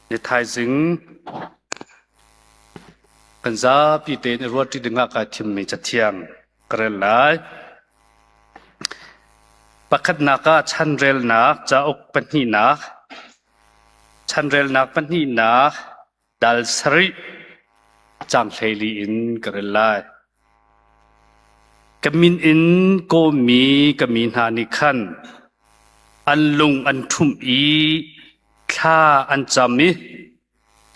Ni thaizing kan zapi tein i ruahṭi dingah kai thimmi cathiang ka rel lai. Pakhatnak ah chanrelnak cauk pahnihnak, chanrelnak pahnihnak dal sarih caang 14 in ka rel lai. Ka min in kawmmi ka mi hna nih khan an lung an ṭhumh i thla an cam i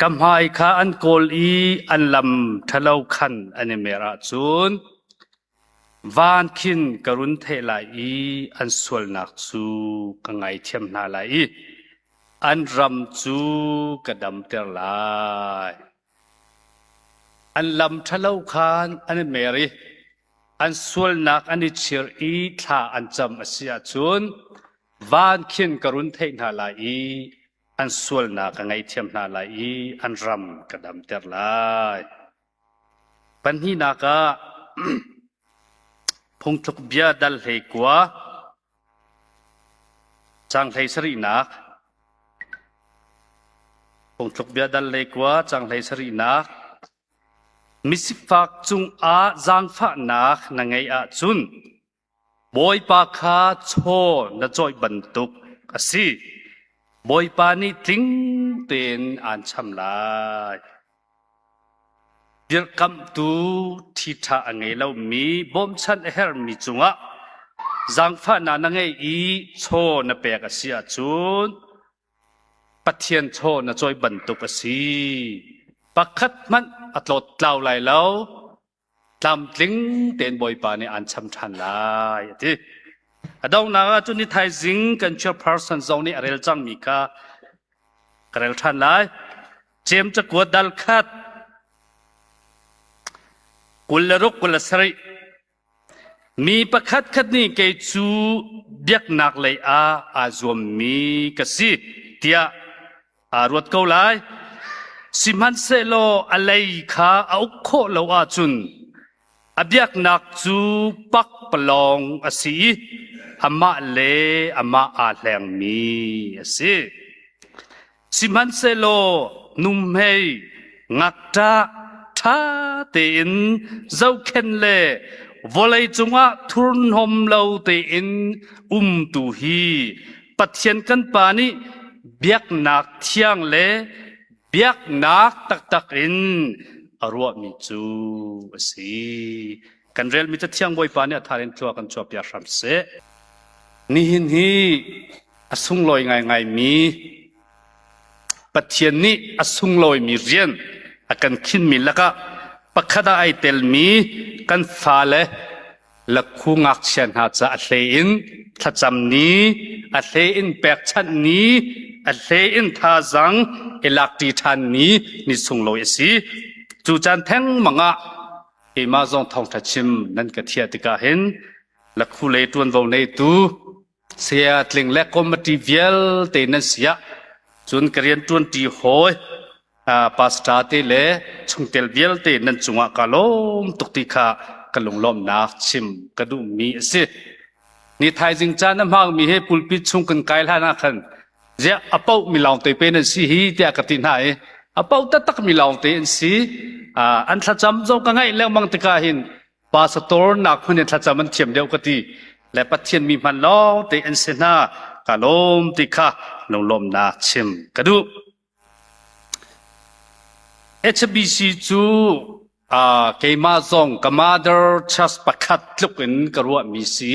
ka hmai kha an kawl i an lam ṭhalo khan an i mer ahcun van khin ka run theh lai i an sualnak cu ka ngaithiam hna lai i an ram cu ka damter lai. An lam ṭhalo khan an i mer i an sualnak an i chir i thla an cam a si ahcun van khin ka run theih hna lai i an sualnak ka ngaihthiam hna lai i an ram ka damter lai. Pahnihnak ah phungthluk bia dal 19 Caang 17nak Phungthluk bia dal 19 caang 17nak Misifak cungah zaangfahnak na ngeih ahcun Bawipa kha chaw na cawih bantuk a si. Bawipa nih tling tein aan cham lai. Dirhkamhtu ṭhiṭha a ngei lomi bawmchan a herhmi cungah zaangfahnak na ngeih i chaw na pek a si ahcun Pathian chaw na cawi bantuk a si. Pakhat hmanh a tlawttlau lai lo. Tlamtling tein Bawipa nih aan cham ṭhan lai, a ti. A donghnak ah cun ni thaizing kan chairperson zong nih a rel cangmi kha ka rel ṭhan lai. Jeim cakuat dal khat 26 27 Mi pakhat khat nih kei cu biaknak lei ah aa zuammi ka si tiah aa ruat ko lai. Sihmanhsehlaw a lei kha a uk khawh lo ahcun a biaknak cu pakpalawng a si i amah le amah aa hlengmi a si. Sihmanhsehlaw nuhmei ngakṭah ṭha tein zohkhenh le vawlei cungah thurhnawm lo tein umtu hi Pathian kan Pa nih biaknak thiang le biaknak taktak in a ruahmi cu a si. Kan relmi Cathiang Bawipa nih a thar in thlua kan chuahpiak hram seh. Nihin hi a sunglawi ngaingaimi Pathian nih a sunglawimi rian a kan khinmi lakah pakhat ah ai telmi kan fale lakhu ngakchia hna ca a hlei in thlacam ni, a hlei in pekchanh ni, a hlei in thazaang i lakṭi ṭhan ni ni sunglawi a si. Cu caan thengmang ah keimah zong thawngṭha chim nan ka thiah tikah hin lakhu lei ṭuanvo neitu Saya Tling le committee vialte nan si ah cun ka rianṭuanṭi hawi pastor te le chungtel vialte nan cungah ka lawm tuk ti kha ka lunglawmhnak chim ka duhmi a si. Ni thaizing caan a hmangmi he pulpit chung kan kai hlan ah khan ziah a poh mi lawngte pe nan si hi tiah ka ti hna i a poh taktak mi lawngte an si. An thlacam zong ka ngaih lengmang tikah hin pastor nak hmun in thlacam an thiam deuh ka ti le Pathian mi hman lawng te an si hna ka lawm ti kha lunglawmnak chim ka duh. HBC cu uh, keimah zong ka mother church pakhat tluk in ka ruahmi si.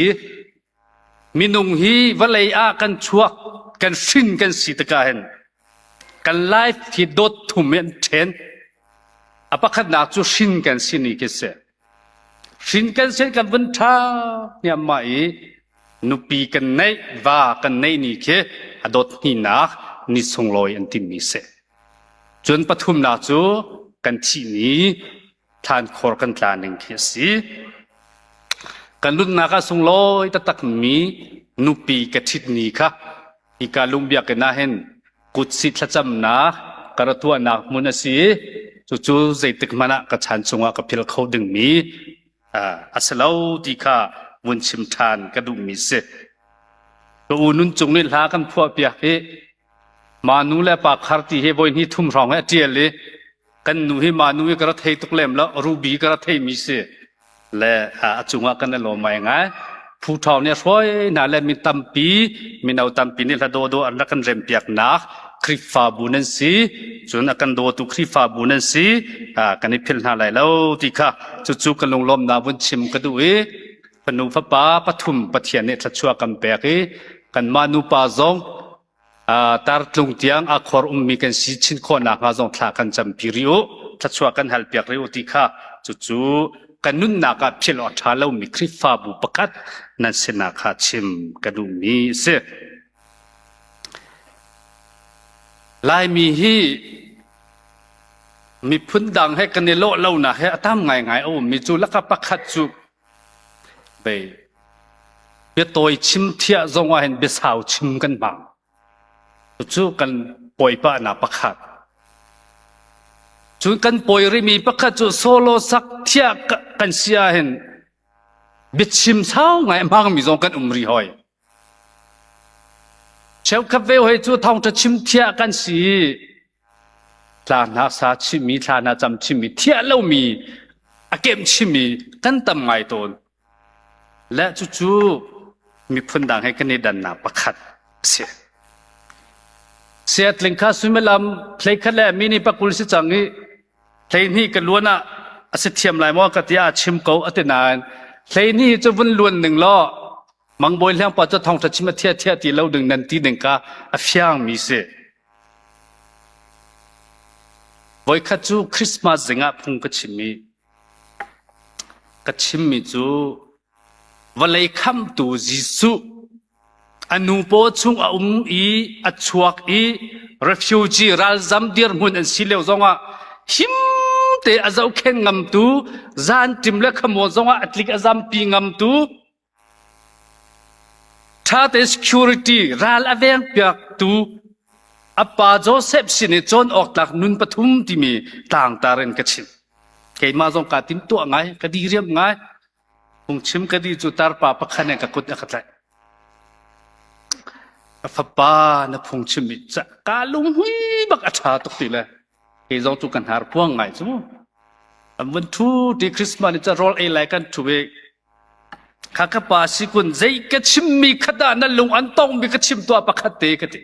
Minung hi vawlei ah kan chuak kan hrin kan si tikah hin kan life hi dawt thum in an ṭhen. A pakhatnak cu hrin kan si ni khi si. Hrin kan si kan vun ṭha hniammah i nupi kan neih, va kan neih ni khi a dawt hninak ni sunglawi an timi si. Cun pathumnak cu kan thih ni thlankhor kan tla ning khi a si. Kan nunnak ah sunglawi taktakmi nupi ka ṭhit ni kha hika lungbiakinn ah hin kutsi thlacamnak ka ra tuahnak hmun a si i cucu zeitik hmanh ah ka chan chungah ka philh kho dingmi a si lo ti kha vun chim ṭhan ka duhmi si. Ka u nun cung nih hla kan phuahpiak i. Ma nu le pa khar ti hi voi hnih thum hrawng hi a ṭial i kan nu hi ma nu hi ka ra thei tuk lem lo, Ruby ka ra theimi si. Le a cungah kan i lawm ngai ngai. Phu ṭhawng nih a hruai hna le mi tampi, mino tampi nih hla dawhdawh an rak kan rempiaknak Khrihfabu nan si. Cun a kan dawtu Khrihfabu nan si. Kan i philh hna lai lo ti kha cucu ka lunglawmnak vun chim ka duh i fanu fapa pathum Pathian nih thluachuah kan pek i kanmah nupa zong tartlung tiang a khor ummi kan si chin khawh nakhnga zong thla kan campi rih u, thluachuah kan halpiak rih u ti kha cucu kan nunnak ah philh awk a ṭha lomi Khrihfabu pakhat nan sinah kha chim ka duhmi a si. Laimi hi miphun dang he kan i lawh lonak he a tam ngaingai a ummi cu laka pakhat cu Bei biatawi chim thiah zong ah hin biasau chim kan hmang. Cucu kan pawipahnak pakhat. Cun kan pawi rihmi pakhat cu solo sak thiah kan si ahhin biachim sau ngai a hmangmi zong kan um rih hoi. Cheukhat ve hoi cu thawngṭha chim thiah kan si i tla hna sa chimmi thla hna cam chimmi thiah lomi a kemh chimmi kan tam ngai tawn. Le cucu miphun dang he kan i dannak pakhat a si. Siatling kha suimilam thleikhat le mini pakul si cang i 12 ka luan ah a si thiam lai maw ka ti ah chim ko a ti nain 12 cu vun luan ning law mangbawi hliang pa cu thawngṭha chim a thia thia ti lo ding nan ti ding ka a fiang mi si. Voikhat cu Christmas zing ah phung ka chim i ka chimmi cu vawlei khamtu Jesuh A nu paw chung a um i a chuak i refugee ralzam dirhmun an si lio zongah him te a zohkhenh ngamtu, zanṭim le khamuan zongah a tlik a zampi ngamtu, ṭha te security ral a vengpiaktu a pa Joseph sin i cawn awk tlak nun pathum timi tlangtar in ka chim. Keimah zong kaa timtuah ngai, ka diriam ngai. Phungchim ka dih cu tarpa pakhat nih ka kut a ka tlaih. Ka fapa na phungchim i kaa lunghmui bak a ṭha tuk ti le kei zong cu ka hnar puang ngai cu. An vun ṭhu ti Christmas ni ca rawl ei lai kan ṭhu i kha ka pa si kun zei ka chimmi khat ah na lung an tongmi ka chim tuah pakhat te ka ti.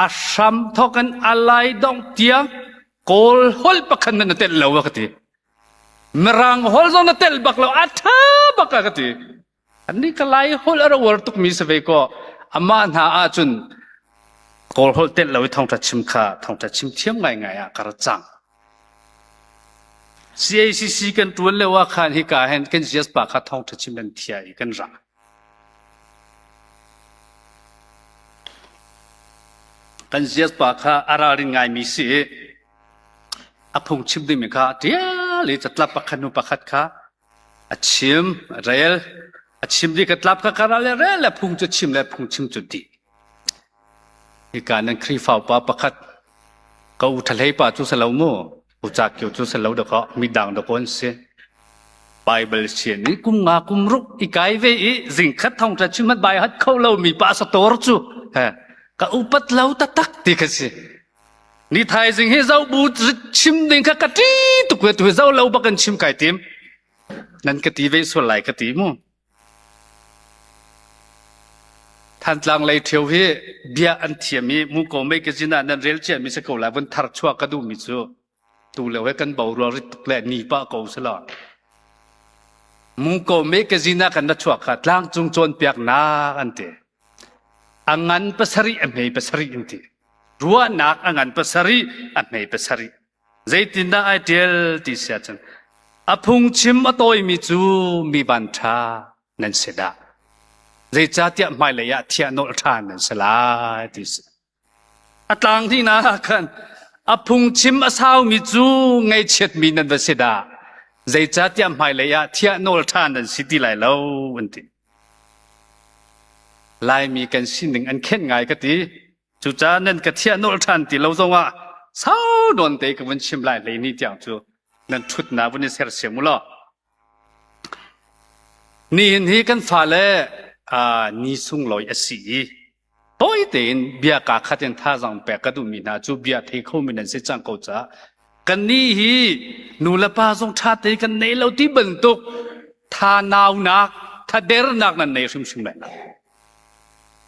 A hram thawk in a lai dongh tiang Kawl holh pakhat na telh lo a ka ti. Mirang holh zong na telh bak lo a ṭha bak a ka ti. Annih ka Lai holh a ra uar tukmi si ve kaw amah hna ahcun Kawl holh telh lo i thawngṭha chim kha thawngṭha chim thiam ngaingai ah ka ra cang. CACC kan ṭuan lio ah khan hika hin kan GS pa kha thawngṭha chim an thia i kan ra. Kan GS pa kha a ralrin ngaimi si i A phungchim dingmi kha a ṭial i catlap pakhat hnu pakhat kha a chim, a rel. A chim dih catlap kha ka ral le rel le phung cu chim le phungchim cu dih. Hika nan Khrihfa upa pakhat ka u ṭhahlei pa cu si lo mu, u ca kio cu si lo dakaw, midang dakaw an si. Bible sian in kum nga kum ruk i kai ve i zingkhat thawngṭha chim hmanh bai hat kho lomi pa sator cu he ka upat lo taktak ti kha si. Ni thaizing hi zoh bu chim ding kha ka ṭi tuk ve tu hi zoh lo bak in chim kai tim. Nan ka ti ve sual lai ka ti mu. Thantlang lei ṭheo hi bia an thiam i Muko magazine ah nan rel ciami si ko lai vun thar chuah ka duhmi cu tu lio he kan boruak rit tuk le ni pah ko si lo. Muko magazine ah kan ra chuak kha tlangcung cawnpiaknak an ti. A ngan pasarih a hmei pasarih an ti. Ruahnak a ngan pasarih a hmei pasarih. Zeitindah ai ṭial ti si ahcun a phungchim a tawimi cu mi vanṭha nan si dah. Zeicahtiah hmailei ah thiah nawlh ṭhan nan si lai ti si. A tlang hnihnak ah khan a phungchim a saumi cu ngaihchiatmi nan va si dah. Zeicahtiah hmailei ah thiah nawl ṭhan nan si ti lai lo an ti. Laimi kan sining an khenh ngai ka ti. Cucaah nan ka thiah nawl ṭhan ti lo zongah sau nawn te ka vun chim lai hlei ni tiang cu nan ṭhutnak vun i sersiam u law. Nihin hi kan fale ni sunglawi a si i. Tawi tein bia kaa khat in thazaang pek ka duhmi hna cu bia thei khomi nan si cang ko caah kannih hi nu le pa zong ṭha te kan nei lo ti bantuk tha naunak thadernak nan nei hrimhrim lai lo.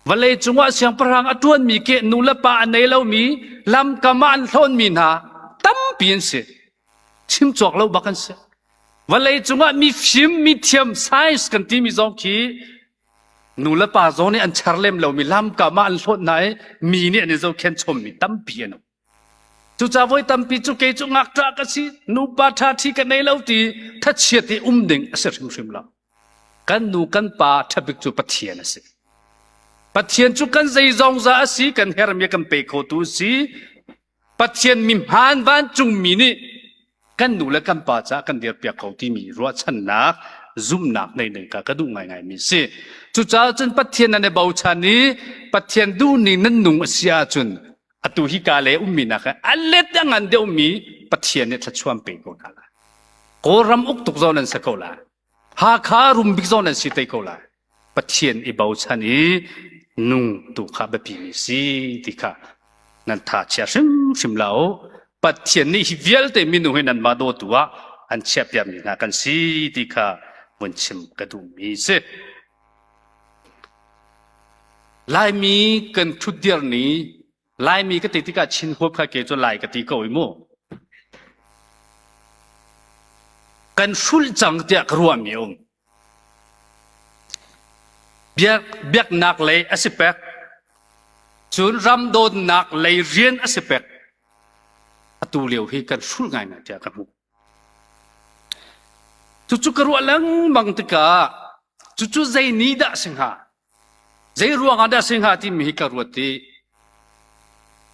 Vawlei cungah siangpahrang a ṭuanmi ke nu le pa a nei lomi lamkam ah an hlawnmi hna tampi an si. Chim cawk lo bak an si. Vawlei cungah mifim, mithiam, science kan timi zong khi nu le pa zong nih an char lem lomi lamkam ah an hlawt hna i mi nih an i zohkhenh chommi tampi an um. Cucaah voi tampi cu kei cu ngakṭah ka si, nupa ṭha ṭhi ka nei lo ti thachiat i um ding a si hrimhrim lo. Kan nu kan pa ṭhabik cu Pathian a si. Pathian cu kan zeizongza a si, kan hermi a kan pe khotu a si. Pathian mi hmaan vancungmi nih kan nu le kan pa caah kan dirpiak ko timi ruahchannak zumhnak nei ding kha ka duh ngaingai mi si. Cucaah cun Pathian nan i bochan i Pathian duhning nan nung a si ahcun atu hi ka le ummi nak a let a ngan deuhmi Pathian nih thluachuah pe ko hna lai. Kawlram uk tuk zong nan si ko lai. Hakha rum bik zong nan si te ko lai. Pathian i bochan i nung tu kha biapi mi si ti kha nan tha chia hrimhrim lo. Pathian nih hi vialte minung hi nanmah dawtu ah an chiahpiakmi hna kan si ti kha vun chim ka duhmi si. Laimi kan ṭhutdir ni Laimi ka ti tikah Chin huap kha ke cu Lai ka ti ko i mu. Kan hrulh cang tiah ka ruahmi a um. Biak, biaknak lei a si pek. Cun ram dawtnak lei rian a si pek. Atu lio hi kan hrulh ngaingai tiah ka hmuh. Cucu ka ruah lengmang tikah cucu zei ni dah si hnga? Zei ruangah dah si hnga timi hi ka ruat i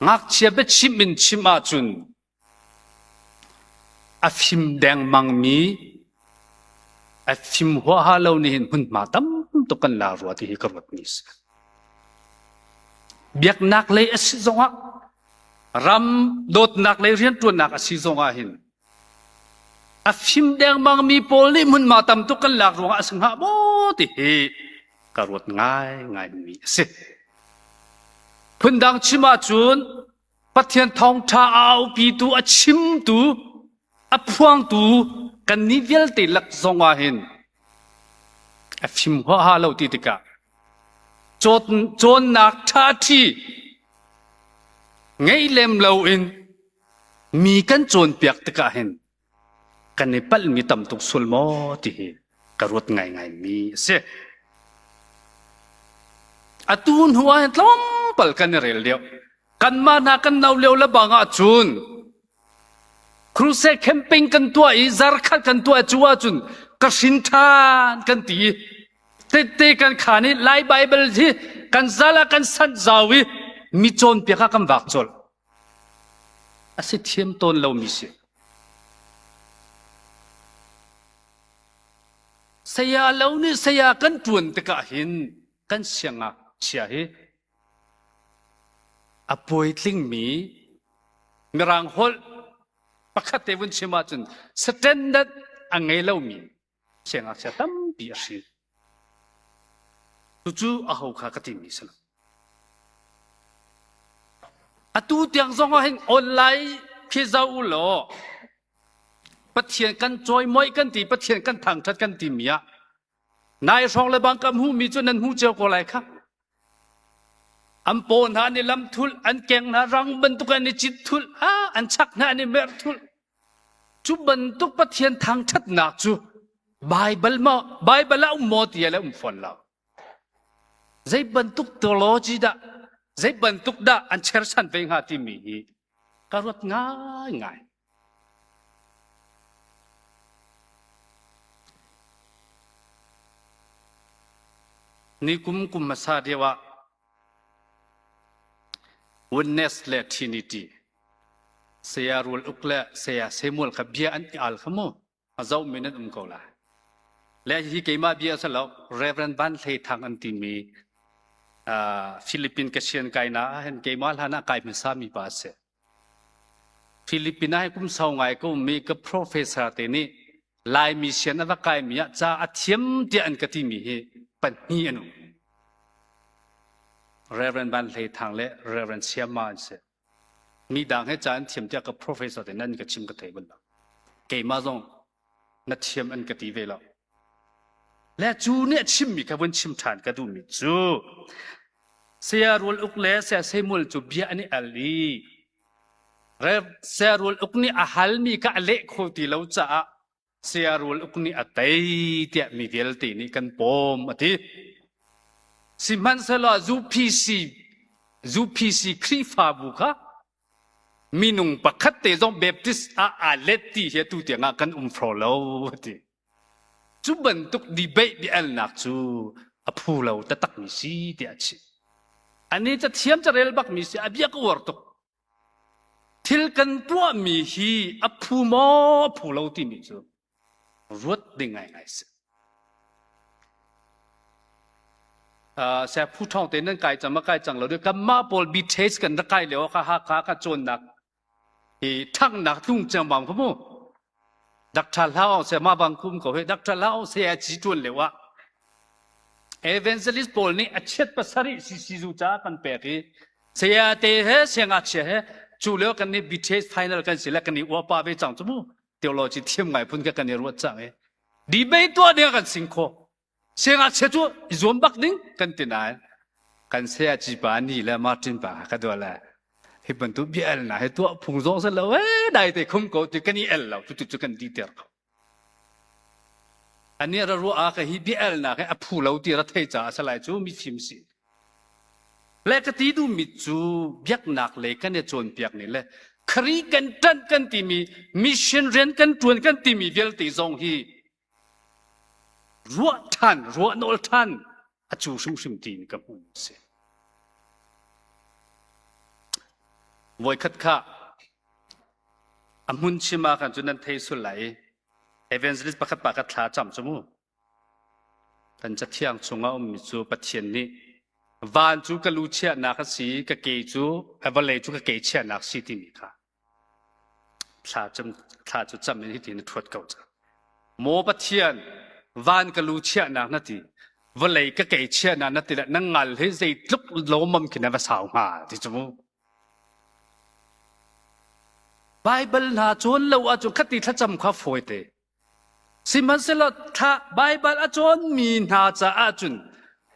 ngakchia biachimh in chim ahcun a fim dengmangmi a fim huaha lo nih hin hmunhma tam tuk kan la rua ti hi ka ruatmi a si. Biaknak lei a si zongah ram dawtnak lei rianṭuannak a si zongah hin a fim dengmangmi pawl nih hmunhma tam tuk kan lak ruangah a si hnga maw ti hi ka ruat ngaingaimi a si. Phundang chim ahcun Pathian thawngṭha a aupitu, a chimtu, a phuangtu kannih vialte lak zong ah hin a fim huaha lo ti tikah cawnnak ṭhaṭhi ngei lem loin mi kan cawnpiak tikah hin kan i palhmi tam tuk sual maw ti hi ka ruat ngaingaimi a si. Atu hnu ah hin tlawmpal kan i rel deuh. Kanmah hna kan no lio le bang ahcun crusade camping kan tuah i zarkhat kan tuah cu ahcun ka hrin ṭhan kan ti i tette kan khaan i Lai Bible hi kan zal ah kan sanh zau i mi cawnpiak ah kan vak colh. A si thiam tawn lomi si. Saya lo nih saya kan ṭuan tikah hin kan siangngakchia hi a puaitlingmi Mirang holh pakhat te vun chim ahcun standard a ngei lomi siangngakchia tampi a hrin. Cucu aho kha ka timi si lo. Atu tiang zong ah hin online khi zoh u law Pathian kan cawimawi kan ti Pathian kan thangṭhat kan timi ah nai hrawng le bang ka hmuhmi cu nan hmu cio ko lai kha. An paw hna an i lam thulh, an keng hna rang bantuk an i cit thulh, ah an chak hna an i merh thulh. Cu bantuk Pathian thangṭhatnak cu Baibal maw Baibal ah um maw ti le um fawn lo. Zei bantuk theology dah zei bantuk dah an cherchan ve hnga timi hi ka ruat ngaingai. Nikum kum hmasa deuh ah Oneness le Trinity Saya Rual Uk le Saya Samuel kha bia an i al kha mu a zohmi nan um ko lai. Le hi keimah bia a si lo Reverend Van Hlei Thang an timi uh, Philippine Kasian kaina ah hin keimah hlan ah kai hmasa mi pa a si. Philippine ah kum sau ngai ka ummi ka professor te nih Laimi sian a va kaimi ah ca a thiam tiah an ka timi hi pahnih an um. Reverend Van Hlei Thang le Reverend Siama an si. Mi dang he ca an thiam tiah ka professor te nan ka chim ka thei bal lo. Keimah zong na thiam an ka ti ve lo. Le cu nih a chimmi kha vun chim ṭhan ka duhmi cu Saya Rual Uk le Saya Samuel cu bia an i al i Rev. Saya Rual Uk nih a halmi kha a leh kho ti lo caah Saya Rual Uk nih a tei tiah mi vialte nih kan pawm a ti. Sihmanhsehlaw UPC UPC Khrihfabu kha minung pakhat te zong Baptist ah aa let ti hi atu tiang ah kan um hraw lo a ti. Cu bantuk debate biahalnak cu a phu lo taktakmi si tiah a chim. Ani cathiam carel bakmi si a bia ka uar tuk. Thil kan tuahmi hi a phu maw a phu lo timi cu ruat ding ngaingai si. Uh, saya phu ṭhawng te nan kai cang ma kai cang lo kanmah pawl BTS kan rak kai lio kha Hakha ka cawnnak hi ṭhangnak tlung ciammam kha mu Dr. Hlau se ma bang kum ko he Dr. Hlau se a ci ṭuan lio ah evangelist pawl nih a chiat pasarih CCU ca kan pek i saya te he siangngakchia he cu lio kan nih BTS final kan si le kan i uapa ve cang cu mu theology thiam ngai phun ka kan i ruat cang i debate tuah ding kan sing kho Siangngakchia cu i zuam bak ding kan ti nain kan sayaci pa ni le Martin pa ka dua le hi bantuk bia elnak hi tuah phung zong si lo ee dai te khum ko ti kan i el lo cu cu kan di ter ko. Ani ra ruah ah ka hi bia elnak hi a phu lo ti ra thei caah a si lai cu mifim si. Le ka ti duhmi cu biaknak lei kan i cawnpiak ning le Khrih kan ṭanh kan timi mission rian kan ṭuan kan timi vialte zong hi ruah ṭhan, ruah nawl ṭhan a cu hrimhrim tiin ka hmuh a si. Voikhat kha a hmun chim ah khan cun nan thei sul lai i evangelist pakhat pa kha thla cam cu mu. Kan cathiang chungah ummi cu Pathian nih van cu ka lu chiahnak a si, ka ke cu vawlei cu ka ke chiahnak si timi kha Thla thla cu cam in hitin a ṭhuat ko cang. Maw Pathian, van ka lu chiahnak na ti, vawlei ka kei chiahnak na ti le na ngal hi zeitluk lawmam khi na va sau hnga ti cu mu. Baibal hna cawn lo ahcun khati thlacam kha fawi te. Sihmanhsehlaw thla Baibal a cawnmi hna caah cun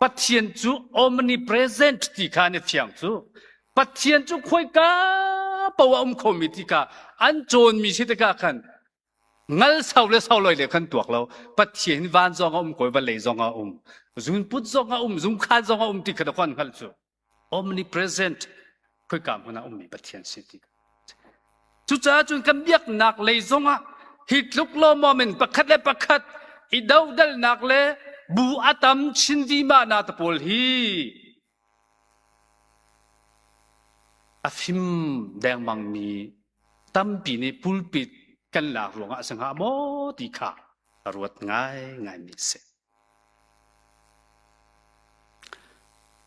Pathian cu omnipresent ti kha an i fiang cu. Pathian cu khoika paoh a um khomi ti kha an cawnmi si tikah khan ngal sau le sau loi le khan tuak lo. Pathian van zong a um ko i vawlei zong a um. Zunput zong a um, zungkhan zong a um ti kha na kon hngalh cu. Omnipresent khoika hmun ah ummi Pathian si ti. Cucaah cun kan biaknak lei zongah hi tluk lawmawm in pakhat le pakhat i dodalnak le bu a tam chin vima na te pawl hi a fim dengmangmi tampi nih pulpit kan lak ruangah a si hnga maw ti kha a ruat ngaingaimi a si.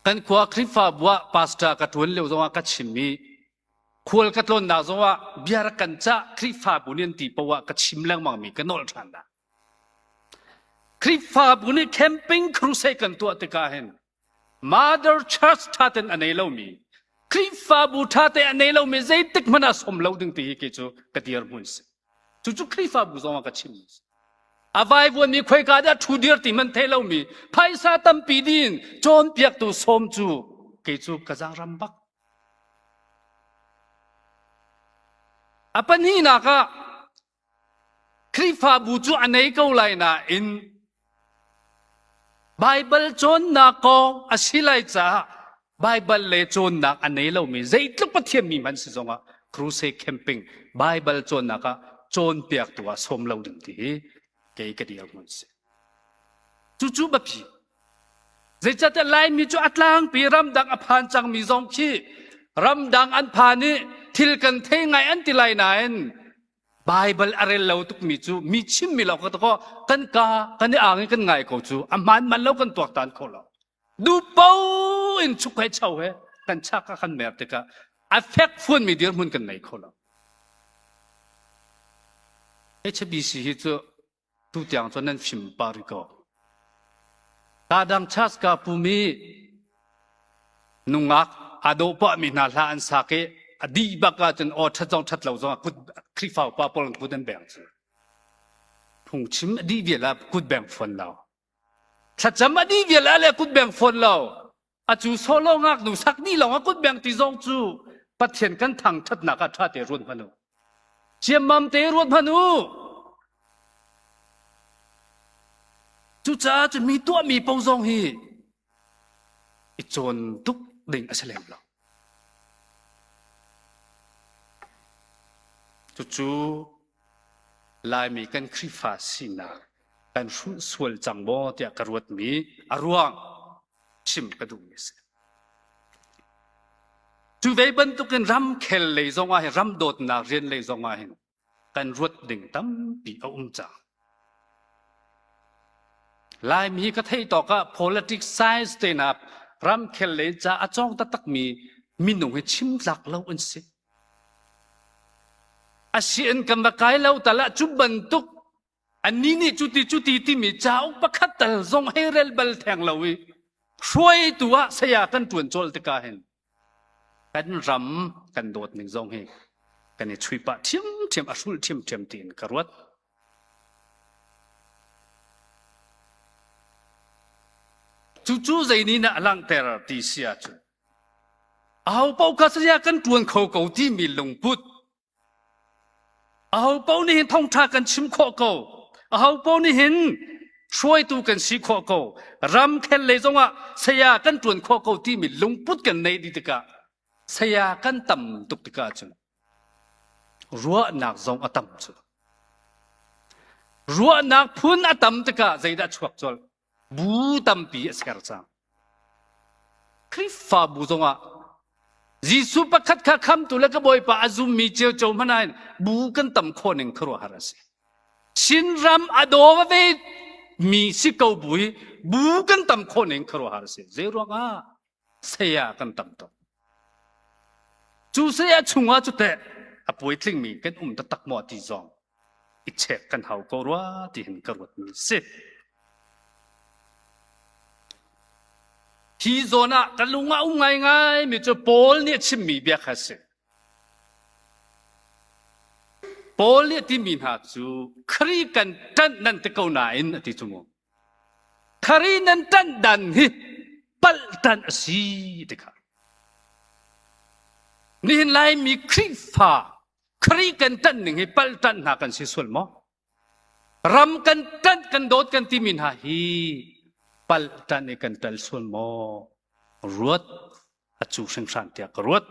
Kan khua Khrihfabu ah pastor ka ṭuan lio zongah ka chim i khual ka tlawnnak zongah bia rak kan cah Khrihfabu nih an ti poah ka chim lengmangmi ka nolh ṭhan hna. Khrihfabu nih camping crusade kan tuah tikah hin Mother Church ṭha ten a nei lomi Khrihfabu ṭha te a nei lomi zeitik hmanh ah som lo ding ti hi kei cu ka dirhmun si. Cucu Khrihfabu zong ah ka chim. A vaivuanmi khoika dah ṭhu dir ti hmanh thei lomi phaisa tampi din cawnpiaktu sawm cu kei cu ka zaangram bak. A pahnihnak ah Khrihfabu cu a nei ko lai nain Baibal cawnnak kong a si lai caah Baibal le cawnnak a nei lomi zeitluk Pathian mi hmanh si zongah crusade camping Baibal cawnnak ah cawnpiaktu ah sawm lo ding ti hi kei ka dirhmun si. Cucu biapi. Zeicahtiah Laimi cu a tlangpi ramdang a phan cangmi zong khi ramdang an phan i thil kan thei ngai an ti lai nain Baibal a rel lo tukmi cu mi chimmi lawng ka kaw kan ka kan i ang i kan ngai ko cu a hmaan man lo kan tuaktan kho lo. Dupo in chuk he cho he kan chak ah kan mer tikah a fek fuanmi dirhmun kan nei kho lo. HBC hi cu tutiang cu nan fim pah rih ko. Kadang church ka pumi. Nungak aa dawh pahmi hna hla an sak i a dih bak ahcun aw ṭhat zong ṭhat lo zong ah kut Khrihfa upa pawl an kut an beng cu. Phungchim a dih vial ah kut beng fawn lo. Thlacam a dih vial ah le kut beng fawn lo. Acu solo ngaknu sak dih lawng ah kut beng ti zong cu Pathian kan thangṭhatnak ah ṭha te ruat hmanh u. Ciammam te ruat hmanh u. Cucaah cu mi tuahmi paoh zong hi i cawn tuk ding a si lem lo. Cucu Laimi kan Khrihfa sinak kan hrulh sual cang maw tiah ka ruatmi a ruang chim ka duhmi a si. Cu ve bantukin ramkhel lei zong ah hin ram dawtnak rian lei zong ah hin kan ruat ding tampi a um cang. Laimi ka theih tawk ah politics science te hna ramkhel lei ca a cawng taktakmi minung hi chim tlak lo an si. Asian kan va kai lo tal ah cu bantuk annih nih cuti cuti timi cauk pakhat tal zong hei rel bal theng lo i hruaitu ah saya kan ṭuan cawl tikah hin kan ram kan dawt ning zong hi kan i chui pah ṭhiamṭhiam a hrulh ṭhiamṭhiam tiin ka ruat. Cucu zei nih dah a langhter ti si ahcun aho paoh kha saya kan ṭuan kho ko timi lungput Ahopaoh nih hin thawngṭha kan chim khawh ko. Ahopaoh nih hin hruaitu kan si khawh ko. Ramkhel lei zongah saya kan ṭuan khawh ko timi lungput kan neih dih tikah saya kan tam tuk tikah cun ruahnak zong a tam cu. Ruahnak phun a tam tikah zeidah chuak colh? Bu tampi a ser cang. Khrihfabu zongah Jesuh pakhat kha khamtu le ka Bawipa a zummi ciocio hmanh ah bu kan tam khawh ning khuaruahhar a si. Chinram a daw ve mi si ko bu hi bu kan tam khawh ning khuaruahhar a si. Zei ruangah saya kan tam tuk. Cu saya chungah cu teh a puaitlingmi kan um taktak maw ti zong i check kan hau ko rua ti hin ka ruatmi si. Hi zawn ah ka lung a um ngaingai mi cu Paul nih a chimmi bia kha a si. Paul nih a timi hna cu Khrih kan ṭanh nan ti ko nain a ti cu mu. Khrih nan ṭanh dan hi palh ṭanh a si ti kha. Nihin Laimi Khrihfa Khrih kan ṭanh ning hi palh ṭanh hna kan si sual maw? Ram kan ṭanh kan dawt kan timi hna hi palh ṭanh i kan ṭal sual maw? Ruat a cu hringhran tiah ka ruat.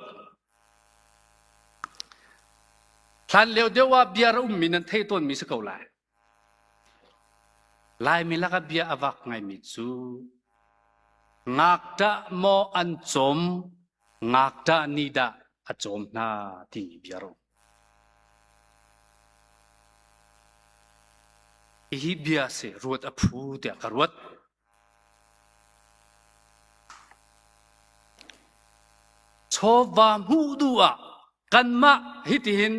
Hlan lio deuh ah bia ra ummi nan thei tawnmi si ko lai. Laimi lakah bia a vak ngaimi cu ngakṭah maw an cawm, ngakṭah nih dah a cawm hna timi bia a um. Hihi bia si ruat a phu tiah ka ruat. Chawva hmuh duh ah kanmah hitihin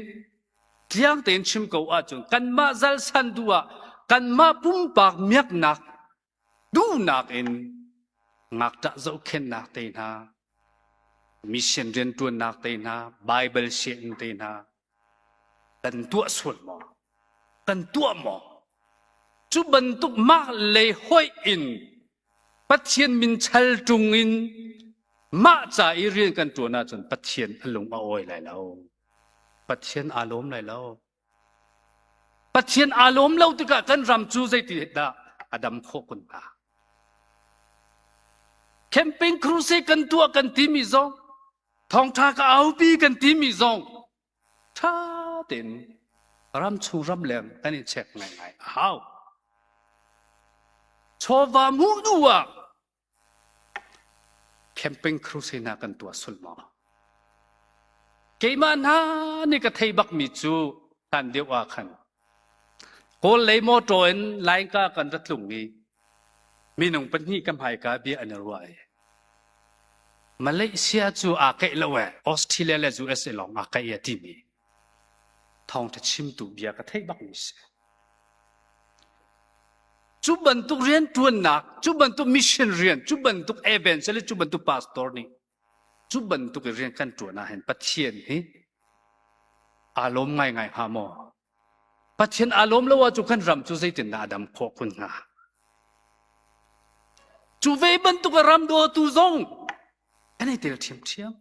tliang tein chim ko ahcun kanmah zalsan duh ah kanmah pumpak miaknak duhnak in ngakṭah zohkhenhnak te hna mission rianṭuannak te hna Bible sianginn te hna kan tuah sual maw kan tuah maw cu bantuk mah lei hoih in Pathian min chal ṭung in mah ca i rian kan ṭuan ahcun Pathian a lung a awi lai lo Pathian aa lawm lai lo Pathian aa lawm lo tikah kan ram cu zeiti dah a dam khawh kun hnga Camping crusade kan tuah kan timi zong thawngṭha ka aupi kan timi zong ṭha tein ramchung ramleng kan i check ngaingai a hau. Chawva hmuh duh ah camping crusade hna kan tuah sul maw? Keimah hna nih ka thei bakmi cu hlan deuh ah khan Kawl lei motor in Lainka kan ra tlung i minung pahnih ka hmaika bia an i ruah i Malaysia cu aa keih lo ee, Australia le USA lawng aa keih a timi thawngṭha chimtu bia ka theih bakmi si. Cu bantuk rianṭuannak, cu bantuk mission rian, cu bantuk evangelist, cu bantuk pastor nih. Cu bantuk i rian kan ṭuan ahhin Pathian hi aa lawm ngaingai hnga maw? Pathian aa lawm lo ahcun kan ram cu zeitindah a dam khawh kun hnga? Cu ve bantuk a ram dawtu zong kan i tel ṭhiamṭhiam.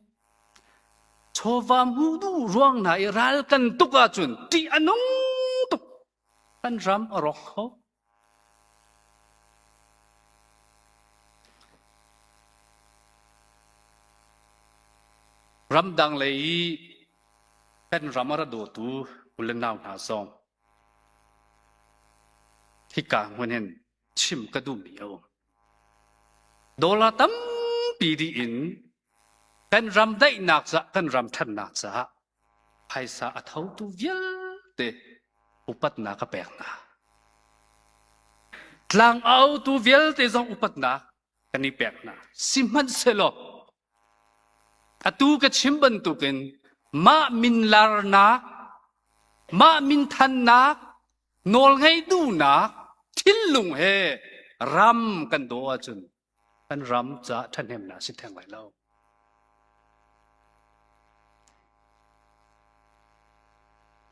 Chawva hmuh duh ruang hna i ral kan tuk ahcun ṭih a nung tuk. Kan ram a rawk kho. Ramdang lei i kan ram a ra dawtu u le nau hna zong hika hmun hin chim ka duhmi a um. Dollar tampi dih in kan ram daihnak caah kan ram ṭhatnak caah phaisa a thotu vialte upatnak ka pek hna. Tlang a autu vialte zong upatnak kan i pek hna. Sihmanhsehlaw atu ka chim bantukin mah minlarnak, mah minthannak, nawlngeih duhnak thinlung he ram kan daw ahcun kan ram caah ṭhahnemnak si theng lai lo.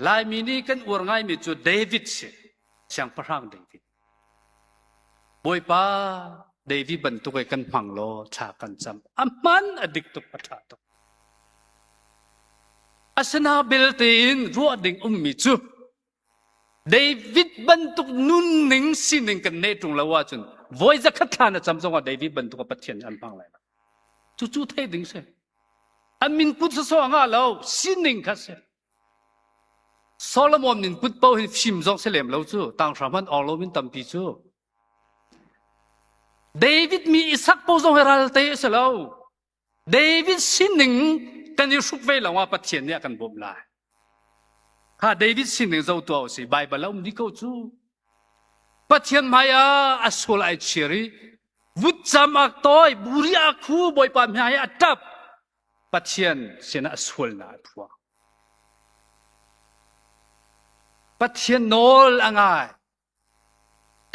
Laimi nih kan uar ngaimi cu David si, siangpahrang David. Bawipa David bantuk i kan hmang law thla kan cam. A hman a dik tuk, a ṭha tuk. Asina belte in ruah ding ummi cu David bantuk nunning sining kan neih ṭung lo ahcun voi zakhat thla na cam zongah David bantuk a Pathian nih an hmang lai lo. Cucu theih ding si. An min put sawsawh a ngah lo, sining kha si. Solomon min put paoh hin fim zong si lem lo cu, tanghra hmanh awng lo min tampi cu. David mi Isak paoh zong hi ralte a si lo. David sining kan i hruk ve lawngah Pathian nih a kan bawmh lai. Kha David sining zoh tuah usih. Baibal a um dih ko cu. Pathian hmai ah a sual ai chir i vutcam a tawi, buri a khu, Bawipa hmai a ṭap. Pathian sinah a sualnak a phuang. Pathian nawl a ngai.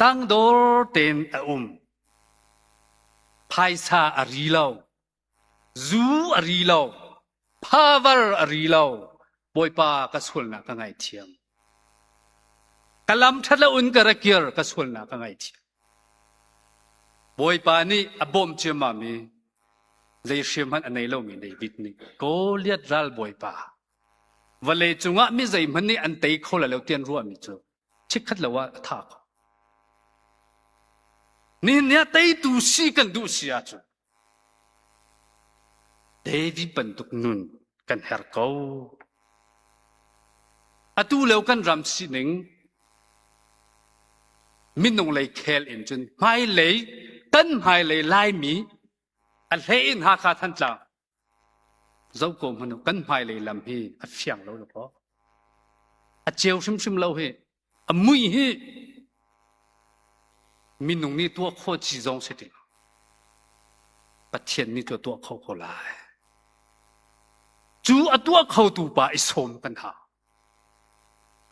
Tangdor tein a um. Phaisa a ri lo. Zu a ri lo. Phavar a ri lo. Bawipa ka sualnak ka ngaithiam. Ka lam ṭhat lo in ka ra kir ka sualnak ka ngaithiam. Bawipa nih a bawmh ciammam i zei hriam hmanh a nei lomi David nih Goliath ral bawipa vawlei cungah mi zeihmanh nih an tei kho lai lo ti an ruahmi cu chikkhat lo ah a tha ko. Nihin ni ah teitu si kan duh si ahcun David bantuk nun kan herh ko. Atu lio kan ram sining minung lei khel in cun hmailei kan hmailei Laimi a hlei in Hakha Thantlang Zoh ko hmanh u, kan hmailei lam hi a fiang lo dakaw. A ceu hrimhrim lo hi. A mui hi minung nih tuah khawh ci zong si ti lo. Pathian nih cu a tuah kho ko lai. Cu a tuah khotu pa i sawm kan hau.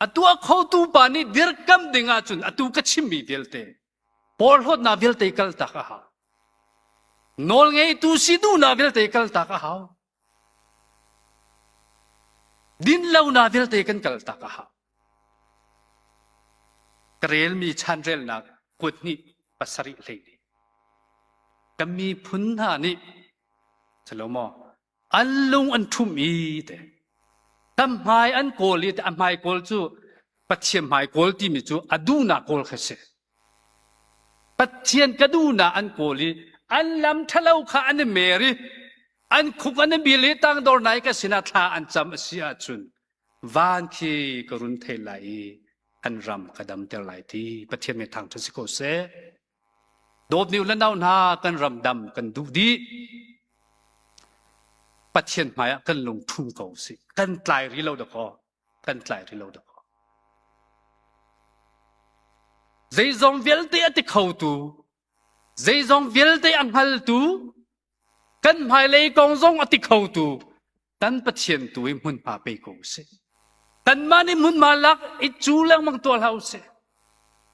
A tuah khotu pa nih dirkamh ding ahcun atu ka chimmi vialte Porhlawtnak vialte kaltak a hau. Nawlngeitu si duhnak vialte kaltak a hau. Dinlonak vialte kan kaltak a hau. Ka relmi chanrelnak kut hnih pasarih hlei ni. Ka miphun hna nih, salo maw, an lung an ṭhumh i te tam hmai an kawl i a hmai kawl cu Pathian hmai kawl timi cu a duhnak kawl kha si Pathian ka duhnak an kawl i an lam ṭhalo kha an i mer i an khuk an i bil i tangdor nai ka sinah thla an cam a si ahcun van khi ka run thei lai i an ram ka damter lai ti Pathian min thangṭhat si ko seh. Dawtmi u le nau hna kan ram dam kan duh dih. Pathian hmaiah kan lung ṭhum ko sih. Kan tlai ri lo dakaw. Kan tlai ri lo dakaw. Zeizong vialte a ti khotu, zeizong vialte a hngaltu, kan hmailei kong zong a ti khotu kan Pathian tu i hmunhma pe ko usih. Kanmah nih hmunhma lak i cu lengmang tuah hlah usih.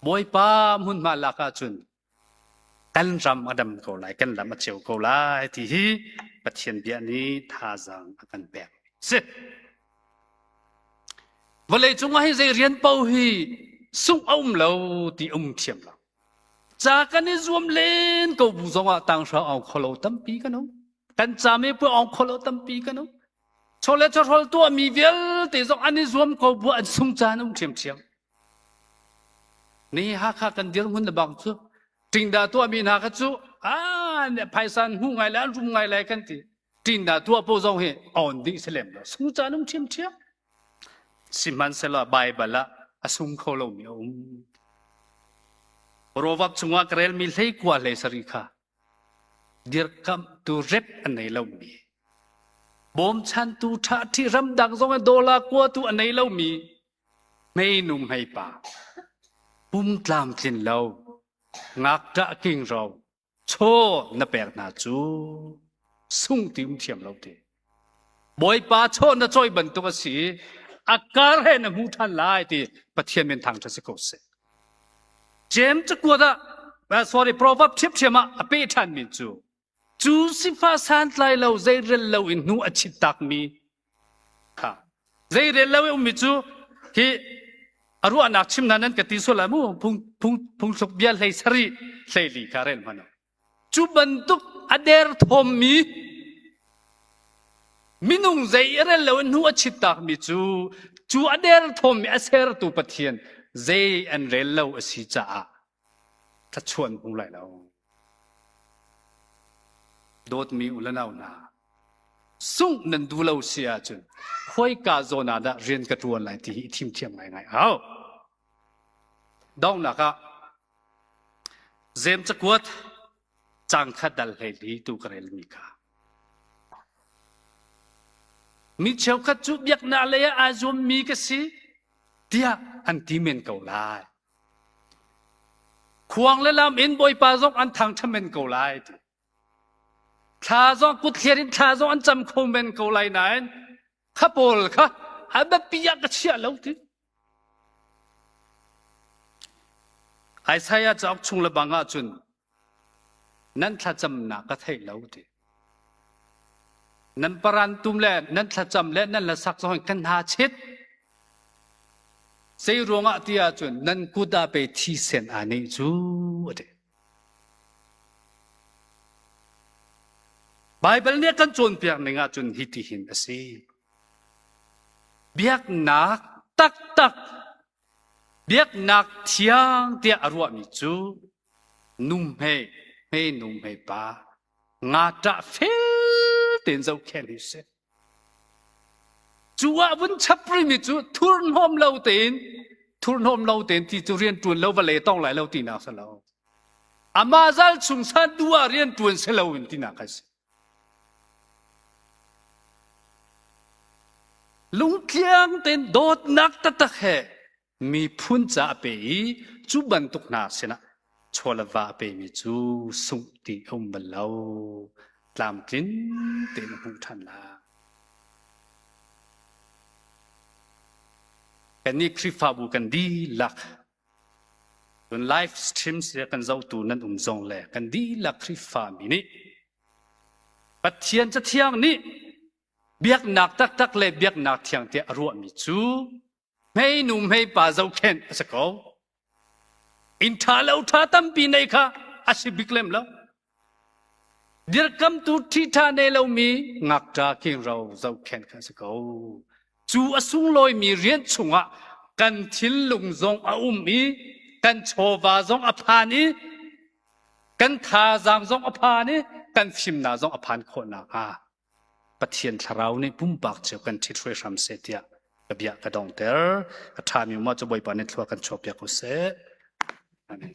Bawipa hmunhma lak ahcun. Kan ram a dam ko lai, kan lam a ceu ko lai ti hi Pathian bia nih thazaang a kan pek. Si. Vawlei cungah hi zei rian paoh hi sungh a um lo ti um thiam lo. Ca kan i zuam len ko bu zongah tanghra awng kho lo tampi kan um. Kan ca me puai awng kho lo tampi kan um. Chawleh chawhrawl tuahmi vialte zong an i zuam ko bu an sung caan um ṭhiamṭhiam. Ni Hakha kan dirhmun le bang cu ṭingda tuahmi hna kha cu ah phaisa an hmuh ngai le an rum ngai lai kan ti. Ṭingda tuah po zong hi awn dih si lem lo. Sung caan um ṭhiamṭhiam. Sihmanhsehlaw Baibal ah a sung kho lomi a um. Rawvap chungah ka relmi hleikua hlei sarih kha dirkamhtu rep a nei lomi bawmchantu ṭhaṭhi ramdang zong in dollar kuatu a nei lomi hmeinu hmeipa pum tlamtlin lo ngakṭah kingro chaw na pek hna cu sung ti um thiam lo ti Bawipa chaw na cawi bantuk a si i a kar he na hmu ṭhan lai ti Pathian min thangṭhat si ko seh. Jeim cakuat ah sorry Proverb ṭhiamṭhiam ah a peh ṭhanmi cu cu sifah santlai lo zeirel lo in hnu a chit takmi kha zeirel lo i ummi cu hi a ruahnak chim hna nan ka ti sual lai mu phung phung phungthluk bia hlei sarih hlei li kha rel hmanh Cu bantuk a derthawmmi minung zei i rel lo in hnu a chittakmi cu cu a derthawmmi a sertu Pathian zei an rel lo a si caah thluachuah hmu lai lo. Dawtmi u le nau hna, sungh nan duh lo si ahcun khuaika zawn ah dah rian ka ṭuan lai ti hi i thim thiam ngaingai a hau. Donghnak ah Zem cakuat caang khat dal 14 tu ka relmi kha. Mi cheukhat cu biaknak lei ah aa zuammi ka si tiah an ti men ko lai. Khuang le lam in Bawipa zong an thangṭha men ko lai ti. Thla zong kutthliar in thla zong an cam kho men ko lai nain kha pawl kha a biapi ah ka chiah lo ti. Isaiah cauk chung le bang ahcun nan thlacamnak ka theih lo ti. Nan paran tum le nan thlacam le nan hlasak zong kan hna chit. Zei ruangah ti ahcun nan kut ah pe thisen aa nih cu a ti. Baibal nih a kan cawnpiak ning ahcun hitihin a si. Biaknak taktak, biaknak thiang tiah a ruahmi cu nuhmei, hmei nuhmei pa, ngaṭah fel tein zohkhenh hi a si. Cu ah vun chap rihmi cu thurhnawm lo tein thurhnawm lo tein ti cu rian ṭuan lo va le tong lai lo tinak si lo. Amah zal chung san duh ah rian ṭuan si lo in tinak a si. Lungtliang tein dawtnak taktak he miphun ca a pe i cu bantuk hna sinah chaw le va a pemi cu sungh ti a um bal lo. Tlamtlin tein a hmuh ṭhan lai. Kannih Khrihfabu kan dihlak cun live streams le kan zohtu nan um zong le kan dihlak Khrihfami nih Pathian Cathiang nih biaknak taktak le biaknak thiang tiah a ruahmi cu hmeinu hmeipa zohkhenh a si ko. Inn ṭha lo ṭha tampi nei kha a si bik lem lo. Dirkamtu ṭhiṭha nei lomi ngakṭa kingro zohkhenh kha a si ko. Cu a sunglawimi rian chungah kan thinlung zong a um i kan chawva zong a phan i kan thazaang zong a phan i kan fimnak zong a phan khawh nakhnga Pathian thlarau nih pumpak cio kan ṭhithruai hram seh tiah ka bia ka dongter. A ṭhami um ah cu Bawipa nih thlua kan chuahpiak ko seh. Amen.